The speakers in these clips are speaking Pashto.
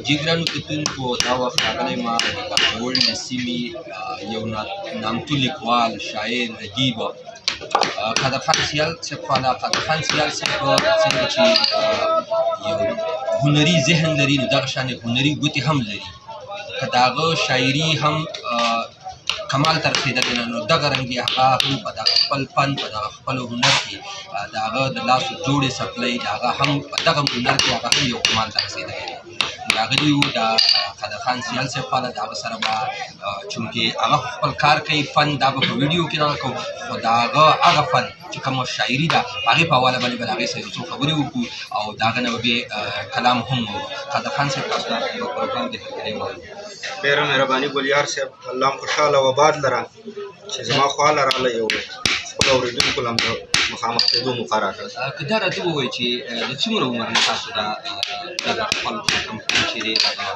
جی ګرانو کتونکو، دا وخت راغلی ما د باجوړ له سیمې یو نامتو لیکوال، شاعر، ادیب قادر خان سیال صاحب خواله. قادر خان سیال صاحب څنګه چې یو هنري ذهن لري، نو دغه شان هنري ګوتې هم لري. که د هغه شاعري هم کمال ته رسېدلې نه، نو دغه رنګ یې هغه هم په دغه خپل فن، په دغه خپل هنر کې د هغه د لاسو جوړې څپلۍ، د هغه هم په دغه هنر کې هغه هم یو کمال ته رسېدلی دی. راغلي یو د قادر خان سیال صاحب خواله. د هغه سره به چونکې هغه خپل کار کوي، فن دا به په ویډیو کې دغه کوو، خو د هغه هغه فن چې کومه شاعري ده، هغې په حواله باندې به د هغې سره یو څو خبرې وکړو او د هغه نه به بیا کلام هم وورو. قادر خان صاحب، تاسو ته په پروګرام کې هرکلی وایو. ډېره مهرباني ګلیار صاحب، الله مو خوشحاله او آباد لره چې زما خواله راغلی یو خپل اورېدونکو له هم د مخامخ کېدو موقع راکړه. که دا راته ووایئ چې د څومره عمر نه تاسو دا دغه خپل کوم فن چې دی، دغه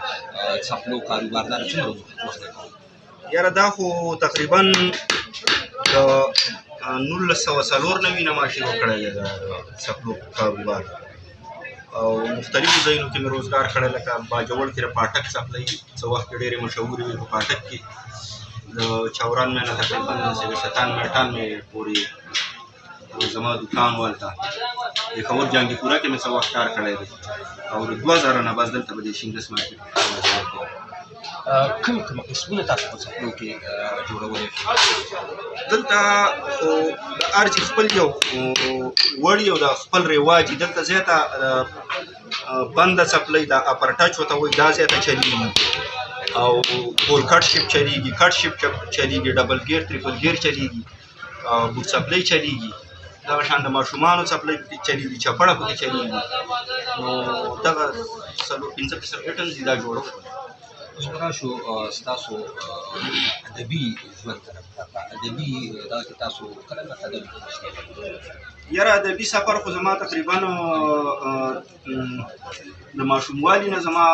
څپلو کاروبار، دا څومره وخت نه کوي؟ یاره، دا خو تقریبا د 1994 نه ما شروع کړی دی د څپلو کاروبار، او مختلفو ځایونو کې مې روزګار کړی، لکه باجوړ کې د پاټک څپلۍ څه وخت کې ډېرې مشهورې وې. په پاټک کې د چوران مې نه تقریبا سیګستان میټان مې پورې زما دکان و. هلته پېښور جانګیپوره کې مې څه وخت کار کړی دی او د 2000 نه بس دلته په دې شینګس مارکیټ کې روزګار کوم. کوم کوم قسمونه تاسو په څپلو کې جوړولی شئ؟ دلته خو د هر چي خپل یو وړ یو د خپل رواج. دلته زیاته بنده څپلۍ، د اپر ټچ ورته وایي، دا زیاته چلیږي او ګول کټ شیپ چلیږي، کټ شیپ چلیږي، ډبل ګیر، تریپل ګیر چلیږي او بوټ څپلۍ چلیږي. دغه شان د ماشومانو څپلۍ پکې چلیږي، چپړه پکې چلیږي. نو دغه څلور پنځه قسم ایټمز دي، دا جوړو. اوس به راشو ستاسو ادبي ژوند طرف ته. په ادبي دا کې تاسو کله نه قدم ایښی؟ یاره، ادبي سفر خو زما تقریبا د ماشوموالي نه. زما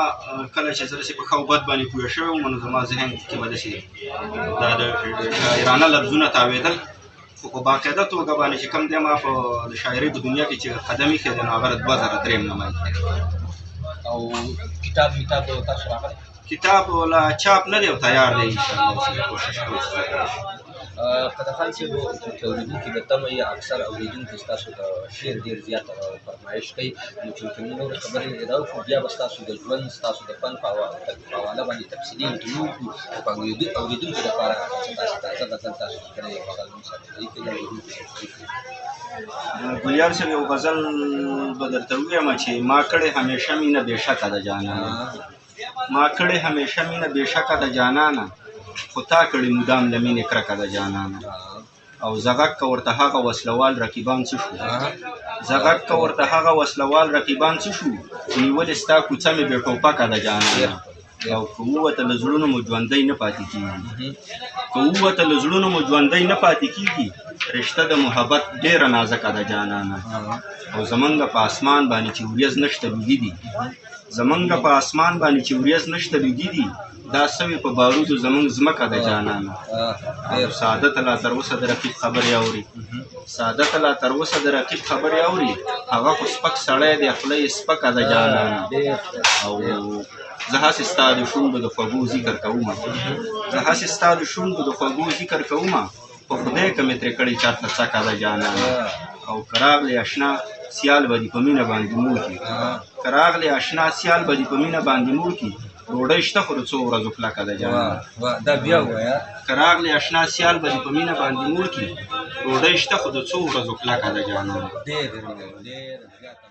کله چې زه داسې په ښه او بد باندې پوه شوی وم، نو زما ذهن کې به داسې دا د شاعرانه لفظونه تاوېدل، خو په باقاعده توګه باندې چې کوم دی ما په د شاعرۍ په دنیا کې چې قدم ایښی دی، نو هغه د 2003 نه ما ایښی. او کتاب کتاب تاسو راغلی؟ کتاب لا چاپ نه دی او تیار دی، انشاءالله چې کوشش کوو چې تیار شي. قدر خان صاحب، چې اورېدونکي به تمه یې، اکثر اورېدونکي ستاسو د شعر ډېر زیات فرمایش کوي، نو چونکې موږ نورې خبرې راوکړو، بیا به ستاسو د ژوند، ستاسو د فن په حواله باندې تفصیلي انټرویو وکړو. خو په اورېدونکو دپاره چې تاسو تازه غزل تاسو لیکلی، یو غزل موږ سره شریک کړئ، اورېدونکو سره شریک کړئ. ګلیار صاحب، یو غزل به درته ووایم چې ما کړې همیشه مینه بېشکه د جانانه، ما کړې همیشه مینه بېشکه د جانانه، خو تا کړې مدام له مینې کرکه د جانانه. او زه غږ که ورته هغه وسلوال رقیبان څه شو، زه غږ که ورته هغه وسلوال رقیبان څه شو، نیولې ستا کوڅه مې بې ټوپکه د جانانه. او که ووته له زړونو مو ژوندی نه پاتې کېږي، که ووته له زړونو مو ژوندی نه پاتې کېږي، رشته د محبت ډېره نازکه ده جانانه. او زمونږ په اسمان باندې چې وریځ نشته لوګي دي، زمونږ په اسمان باندې چې وریځ نشته لوګي دي، دا سوې په بارودو زمونږ ځمکه ده جانانه. او ساده ته لا تر اوسه د رقیب خبرې اوري، ساده ته لا تر اوسه د رقیب خبرې اوري، هغه خو سپک سړی دی، خوله یې سپکه ده جانانه. او زه هسې ستا د شونډو د خوږو ذکر کومه، زه هسې ستا د شونډو د خوږو ذکر کومه، په خدای که مې ترې کړې چرته څکه ده جانانه. او که راغلی اشنا سیال به دې په مینه باندې موړ کړي، که راغلی اشنا سیال به دې په مینه باندې موړ کړي، ډوډۍ شته خو د څو ورځو کلکه ده جانانه. دا بیا ووایه. که راغلی اشنا سیال به دې په مینه باندې موړ کړي، ډوډۍ شته خو د څو ورځو کلکه ده جانانه. ډېر ډېر زیاته.